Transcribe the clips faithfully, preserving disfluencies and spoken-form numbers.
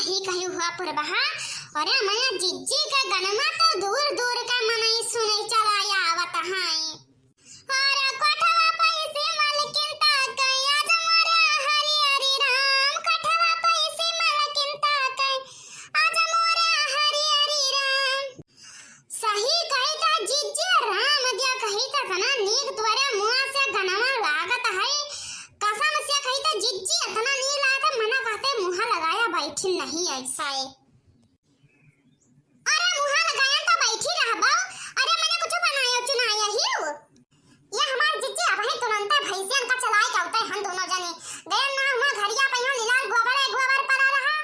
ई कही हुआ पुरबहा, अरे मने जिज्जी का गनमा तो दूर दूर का मनई सुने चला आवत है। अरे कोठवा पैसे मलकिन ताकै, आज मोरे हरि हरि राम। कोठवा पैसे मलकिन ताकै, आज मोरे हरि हरि राम। सही कही त जिज्जी, राम दिया कही त तना नीक तोरे मुआ से गनवा लागत है। कसम से कही त जिज्जी इतना नीक लागत है, मना कहते मुहा लगाया बैठी नहीं ऐसा है। अरे मुहा लगाया तो बैठी रहबो। अरे मने कुछ बनायो चुनाया ही हो। ये हमार जिज्जी अबहीं तुरंते भैंसियन का चलाए के अउते हन दोनों जने। गयन ना हुआ घरिया पे यहाँ लीलाल गोबर है, गोबर पड़ा रहा,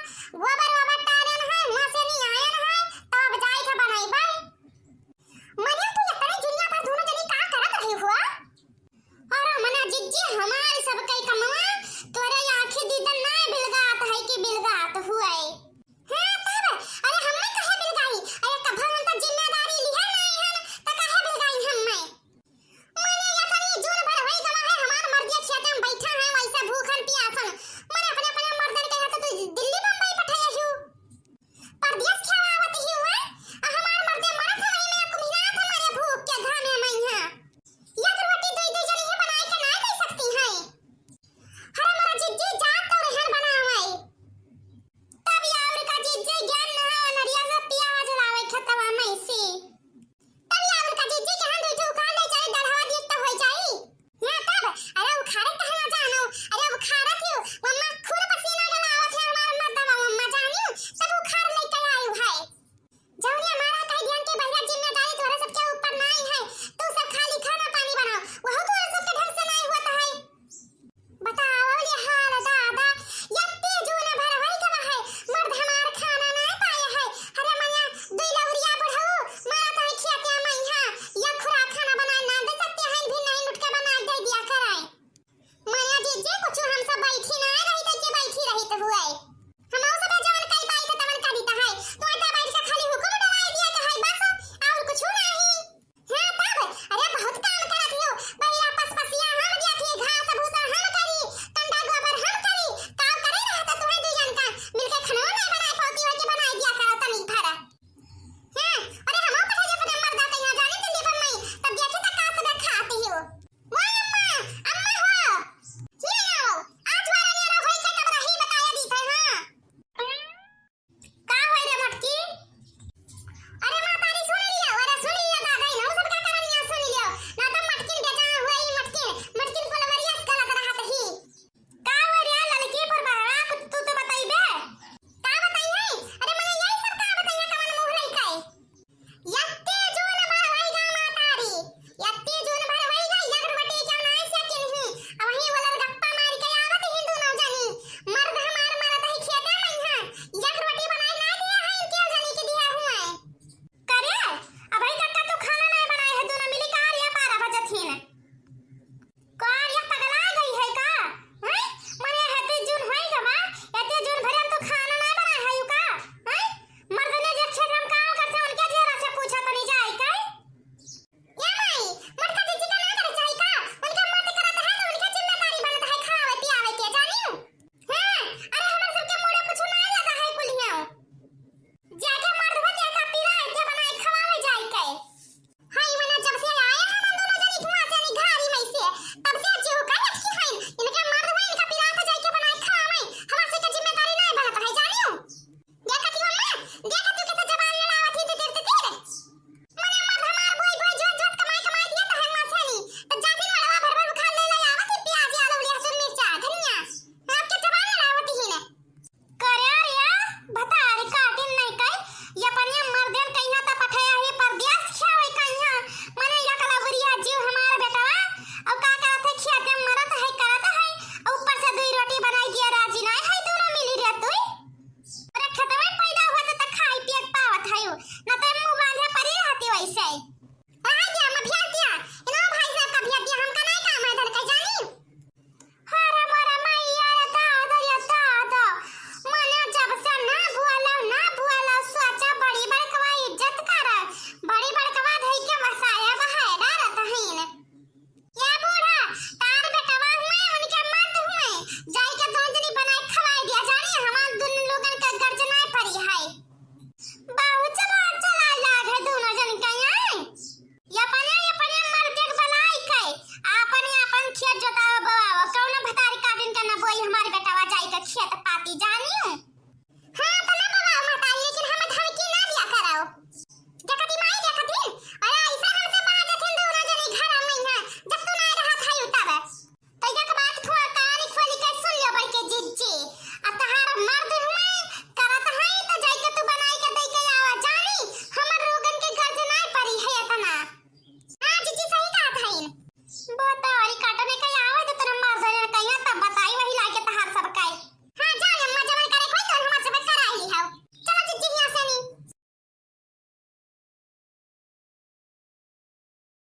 गोबर वोबर टारेन है, हुआ से नहीं आयन है, तो अब जाए के बनाई बाई। मने तू इतने जुनिया पर दोनों जने का करत रही हुआ? अरे मने जिज्जी हमारी सब कई कमवा तोरे आँखी दीदन ना बिलगात है कि बिलगात हुए। हाँ,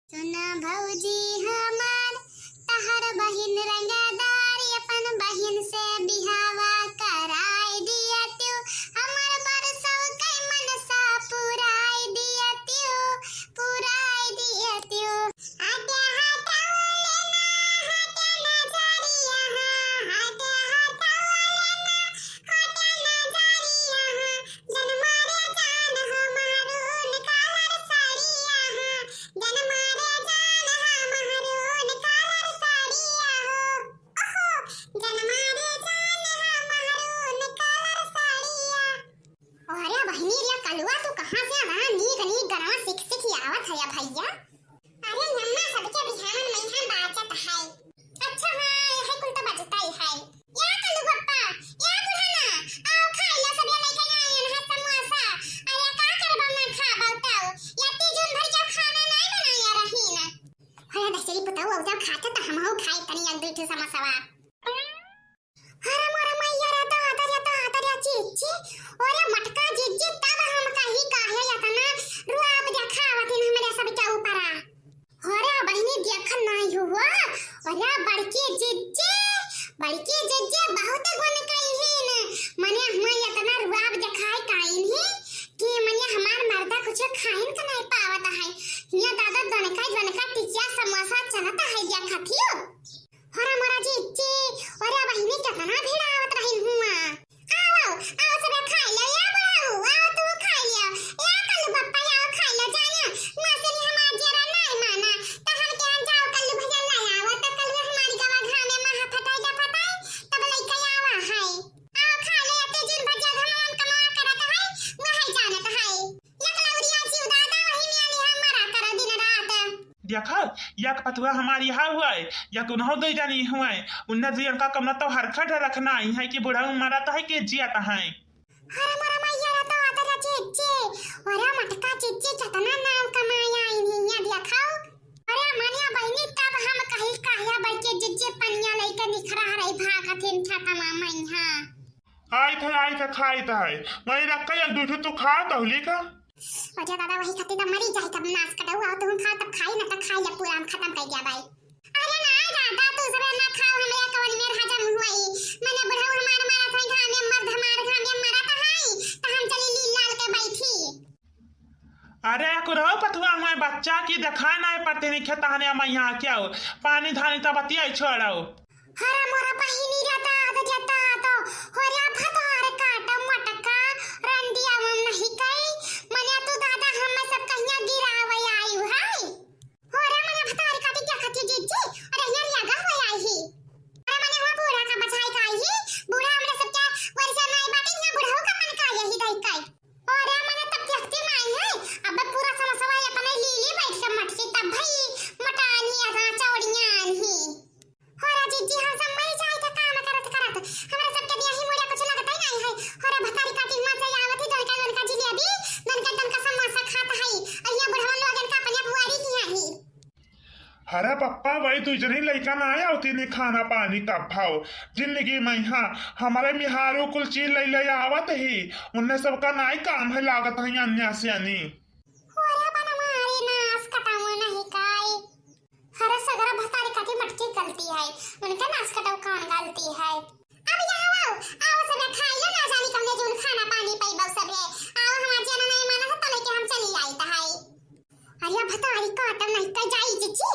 सुना भौजी हमार, तहर बहिन रंगदार, अपन बहिन से बिहावा कराई दिया तू, हमर बरसौ के मनसा पुराई दिया तू, पुराई दिया तू। हटे हटावले ना, हटे नजरिया, हटे हटावले ना, हटे नजरिया, जन मारे जान हो maroon colour साड़िया, जन मारे जान हो maroon colour साड़िया हो। ओहो, जन मारे जान हो maroon colour साड़िया। अरे बहिनी रे कलुआ, तू कहाँ से आवा? नीक नीक गनवा सीख सीख आवत है भैया। अरे अम्मा, सबके बिहावन मइहाँ बाजत है। अच्छा हाँ, यह कुल तो बजता ही है। या कल्लू पप्पा, या बुढ़ाना, आओ खाई लो, सब ये लेके आए हैं समोसा। अरे का करबा ना खाबा तो? या तीजन भर के खाना नहीं बनाया रही ना। अरे दसरी पुताऊ, आओ जाओ खाते तो हम हो खाई तनी एक दो ठो समोसवा। अरे मोरा मैया रे, दादा रे, दादा रे, जीजी। अरे मटका जीजी, तब हम कही काहे इतना रुआब देखावत इन हमरे सबके ऊपरा। अरे बहिनी, देख नाई हुआ। अरे बड़की जीजी, बड़की जीजी बहुत गुण कइहिन। मने हमें इतना रुआब देखाए काइन ही कि मने हमार मर्दा कुछ खाइन का नहीं पावत है। ये दादा दनका दनका टिकिया समोसा चलत है, देखत हियो। अरे मोरा जीजी, अरे बहिनी, कितना भीड़ आवत रहिन हुआ। आओ, आओ, सबे खाई लो, या बुढ़ऊ, आओ, तू खाई लियो। या कल्लू पप्पा, आओ, खाई लो, जानियो। मासिनी हमार जेरा नाई माना, त हम केहन जाओ, कल्लू भैया लाई आवा, त कल्लू हमारी गवा घामे महा फटाई का फटाई, तब लइका आवा है। आओ, खाई लो, या तीजन भर जे घामे हम कमावा करत है, वही जानत है। लकलौरिया जीव दादा, वही में आली हम मरा करो दिन रात। देखा, यक पतुआ हमार यहाँ हुआ है, यक उन्हों दो जानी हुआ है, उन्हें दुई अंका कमना तो हरखा डर रखना ही है कि बुढ़ऊ मरत है कि जियत है। अरे मोरा मैया रे, तो आदर चिच्ची, अरे मटका चिच्ची, कितना नाम कमाया इन्हीं, ये देखाओ। अरे मनिया बहिनी, तब हम कही काया बड़के जिज्जे पनिया लइके निखरा रही भागत हिन खेतवा मइहाँ। आई थे, आई थे, खाई थे। वही रख के एक दो ठो तू खा, तहली का। अरे दादा, वही खातिर त मरी जाई, तब नास कटऊ, आओ तुम खाओ, तब खाई ना, तब खाई ले, पूरा हम खत्म कर दिया भाई। अरे ना दादा, तू सब ना खाओ, हमरे कवन मेर हजम हुई। मने बुढ़ऊ हमार मारत है, घामे मर्द हमार घामे मरत है, त हम चली लील लाल के बैठी। अरे कुरहो पतुआ, हमारे बच्चा की देखा ना पड़ते नहीं खेता हने, हम यहाँ क्या हो, पानी धानी तब बतिया छोड़ो। हरा मोरा बहिनी रे दाद रे दाद, होरा भतार काट मटका, रंडिया मन नहीं कई, मने तू दादा हम सब कहिया गिरावे आयु है। होरा मने भतार काटी क्या खाती जीजी, अरे यहाँ लगा हुआ आई ही। अरे मने हुआ बूढ़ा का बचाई का आई ही, बूढ़ा हमरे सबके वर्षा नाई बाटे, यहाँ बूढ़ा का मन का यही दाई काई। अरे मने तब देखते माई है, अब पूरा समसवा अपने लीली बैठ के मटकी तब भाई मटानी अगा चौड़ियान ही। होरा जीजी, हम सब मर जाए त काम करत करत। हमरा सबके बियाही मुड़िया कुछ लगता ही नहीं है। होरा भतारी काटी हुआ से आवत ही, दनका दनका जिलेबी, दनका दनका समोसा खात है। अहिया बुढ़वन लोगन का अपने बुआरी किया ही। अरे पप्पा, वही दुई जनी लइका ना आया होती नहीं खाना पानी का भाव। जिंदगी में हाँ, हमारे मिहारू कुल चीज ले ले आवत ही, उन्हें सबका नाई काम है लागत है अन्या से अनी। होरा बन मारे नास कटाऊ नहीं काई। हरा सगरा भतारी काटी मटकी गलती है, उनका नास कटाऊ कौन गलती है? अब यहाँ आओ, आओ सबे खाई लो, ना जानी कौने जून खाना पानी पइबो सबे। आओ हमार जेना नहीं माना है, तले के हम चली आई तहाई। अरे भतारी काटम नहीं कर जाई जीजी।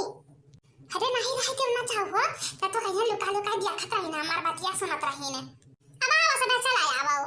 अरे नहीं रह के ना चाहो, त तो कहीं लुका लुका दिया खतरा ही ना, हमार बतिया सुनत रही ने। अब आओ सबे चला आओ।